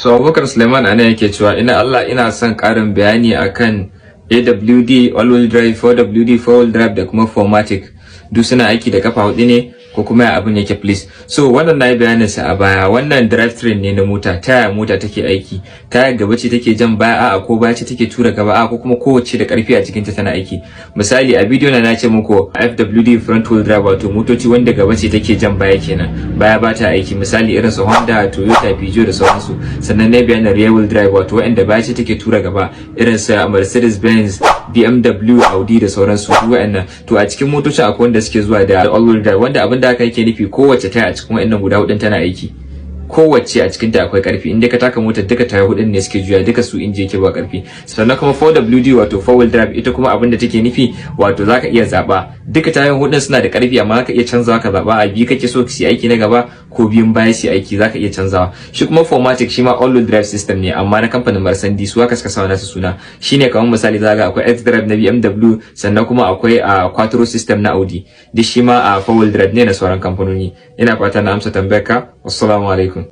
So Abubakar Suleiman anan yake cewa, ina Allah, ina son ƙarin bayani akan AWD, all wheel drive, 4WD, 4 wheel drive da kuma 4MATIC. Duk suna aiki da kafa hudu ne ko kuma ya abin yake, please? So wannan na yi bayanin sa a baya. Wannan drive train ne na mota, taya mota take aiki. Taya gaba ce take jan baya, a'a, ko baya ce take tura gaba, a'a, ko kuma kowace da karfi a cikin ta tana aiki? Misali, a bidiyo na ce muku FWD, front wheel drive, wato motoci wanda gaba ce take jan baya kenan, baya ba ta aiki, misali irin su Honda, Toyota, Peugeot da sauransu. Sannan na bayanin rear wheel drive, wato wanda baya ce take tura gaba, irin su Mercedes Benz, BMW, Audi da sauransu, duk wa'annan. To a cikin motocin akwai wanda suke zuwa da all wheel drive, wanda abin da aka yake nufi kowace taya a cikin wa'annan guda hudun tana aiki, kowace a cikin ta akwai karfi. Inda ka taka motar, duka taya hudun ne suke juya, duka su inji yake ba karfi. Sannan kuma 4WD, wato 4 wheel drive, ita kuma abin da take nufi, wato zaka iya zaba duka tayan hudun suna da karfi, amma zaka iya canzawa, ka zaba a biyu kake so su aiki na gaba ko biyun baya su aiki, zaka iya canzawa. Shi kuma 4MATIC shi ma all wheel drive system ne, amma na kamfanin Mercedes, su haka suka sa nasu suna. Shine kamar misali zaka akwai X Drive na BMW, sannan kuma akwai a Quattro system na Audi, duk shi ma a 4 wheel drive ne na sauran kamfanoni. Ina fata na amsa tambayar ka. Assalamu alaikum.